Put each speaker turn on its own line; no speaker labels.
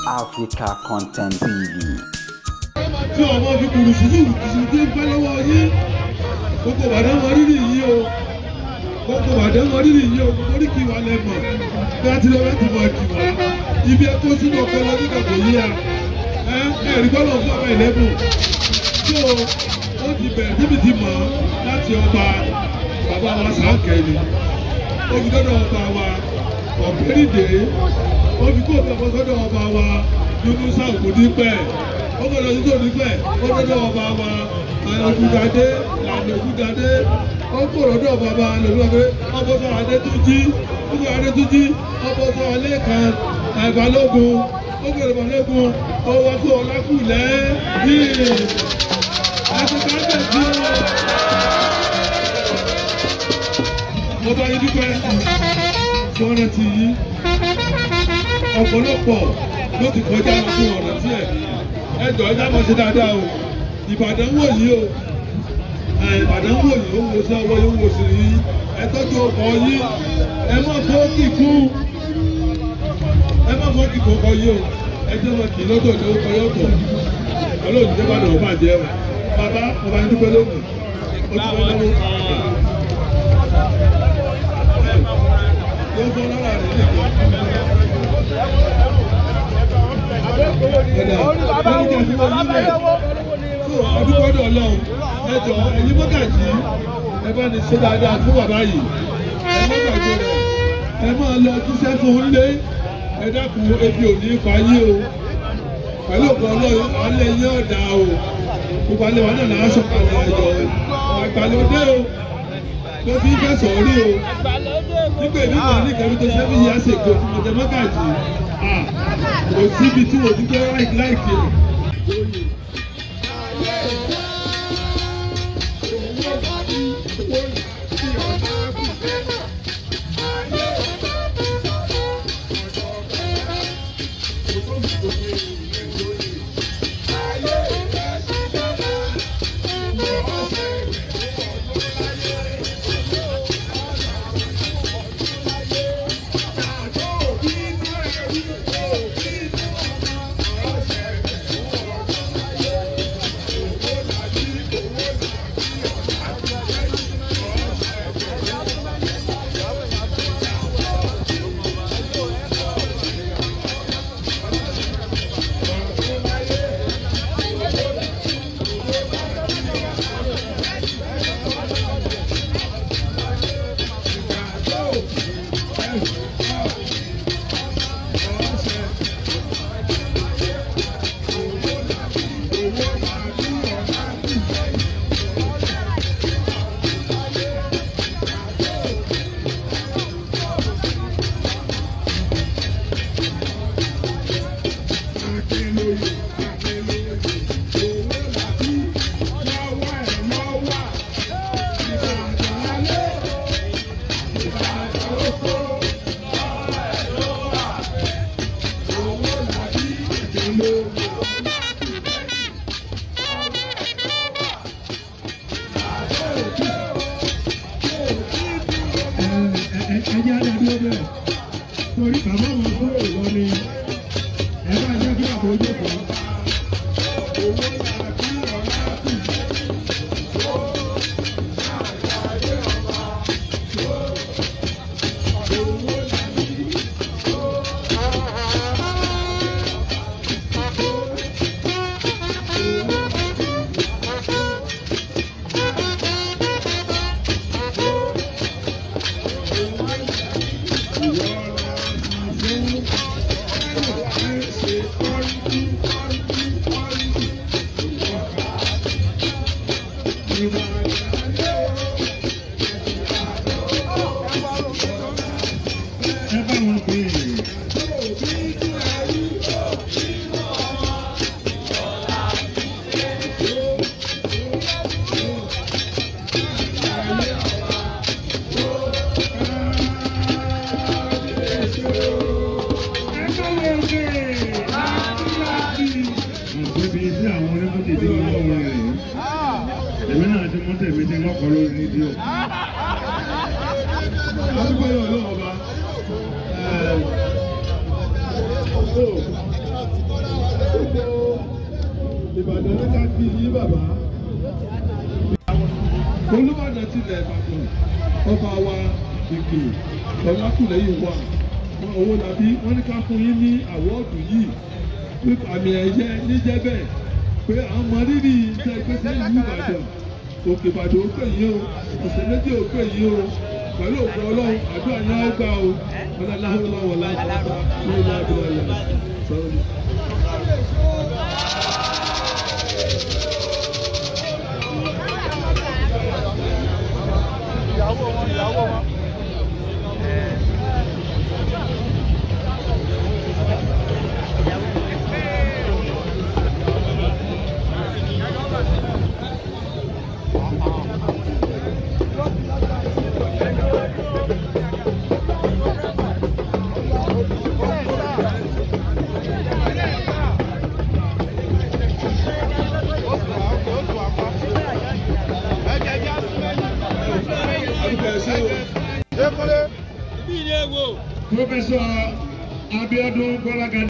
Africa Content TV.
Tí ọmọ fi kùrù sí ìrùkìsì tí ń fẹ́ lọ́wọ́ yín, gbogbo Ìbàdàn mọ rírì yín o, gbogbo Ìbàdàn mọ rírì yín o, gbogbo oríkì wa lẹ mọ̀ bí a ti lọ láti mọ kì wá ibi ẹ kó sínú ọpọlọ nígbà tó yí a ẹ ẹ̀rí gbọ́dọ̀ fún ọmọ ìlẹ́bùn tó ó ti bẹ̀rẹ̀ níbi tí mọ̀ láti ọba bàbá wa Sàákẹ́ ni ó fi dọ́dọ̀ ọba wa Ọ̀bẹ́rìndé, ó fi kó òfin ọmọ sọ́dọ̀ ọba wa Yunusa Ògúndípẹ̀, ó gbọ́dọ̀ sí Ògúndípẹ̀, ó dọ́dọ̀ ọba wa Ògúndadé lànà Ògúndadé, ó kó lọ́dọ̀ bàbá lòlúwàgbé ọbọ̀ sọ Adétúnjí, ó kó Adétúnjí ọbọ̀ sọ Lékan Balógun, ó kó Balógun ó wá kó Ọlákùlẹ̀ yìí àti kábẹ̀sí o. Mo bá yín dúpẹ́ tí wọ́n rántí yín, ọ̀pọ̀lọpọ̀ ló ti kọjá fún ọ̀rọ̀ tí ẹ̀ ẹ jọ ẹ dábọ̀ sí dáadáa o. Ìbàdàn wò yìí o, Ìbàdàn wò yìí, ó wo sí ọwọ́ yìí, ó wo sí yìí, ẹ tọ́jú ọkọ̀ yìí, ẹ má fọ́ kíkún, ẹ má fọ́ kíkún ọkọ̀ yìí o, ẹ jẹ́ wọn kì í lọ́tọ̀ ní ọkọ̀ yọ̀tọ̀. Ọlọ́run jẹ́ bàdàn ọba jẹ́ o. Bàbá ọba yín dúpẹ́ lónìí, ó ti wọ́n lọ́wọ́ yóò fọ́ lọ́rọ̀ rẹ̀ nìkan. Ẹ̀dá wọ́n ní kí a fi wọ́n nílẹ̀ tó adúgbòdò ọlọ́run. Ẹ jọ ẹ̀yin mọ́gàjì, ẹ bá ní ṣe dáadáa fún bàbá yìí, ẹ má gbàgbé rẹ̀, ẹ máa lọ jíṣẹ́ fún un lé. Ẹ dákun, ebi ò ní pa yín o, pẹ̀lú òkú ọlọ́run alẹ́ yín ọ̀dà o, gbogbo alẹ́ wa náà là á sọ̀kalẹ̀ ayọ̀ o, àgbàlódé o ló fi fẹ̀sọ̀ rí o. Nígbà èmi mọ̀ ní ìkàwé tó ṣẹ́ fi yá ṣègbè fún ọjọ́ mọ́gàjì, kò síbi tí mo ti gbé láìkì rẹ̀.
Ẹjẹ́ adádúró bẹ́ẹ̀ torí bàbá wọn kúrò lọ ni ẹ bá jẹ́ kí bàbá ojú kọ́. Ẹ bá wọn pè é. Ẹ bá wọn pè é. Àgbẹ̀bí tí àwọn onímọ̀tò tí wọ́n ń wọ rẹ̀ èmi náà ti mú tèmi tí wọ́n kọ́ lórí rédíò.
Adúgbò yóò lọ́wọ́ ọba. Gbogbo Ìbàdàn ló ká kí yín bàbá. Olúbàdàn tilẹ̀ Ìbàdàn, ọba wa Ìgè Ọlákùlẹ́yìn wa Owólabí, wọ́n ní ká fún yín ní àwọ́ọ̀dù yìí, àmì ẹ̀yẹ níjẹ́ bẹ́ẹ̀ pé àwọn mọ rírì iṣẹ́ ìgbésẹ̀ ìlú Ìbàdàn. Òkè Ìbàdàn ó pè yín o, ọ̀sẹ̀ méjì ó pè yín o, pẹ̀lú òkú Ọlọ́run àdúrà ní á gbà o, ọlọ́láhùn lọ́wọ́.
Ìyàwó wọn.
Professor Abiodun Gbọ́lágadé.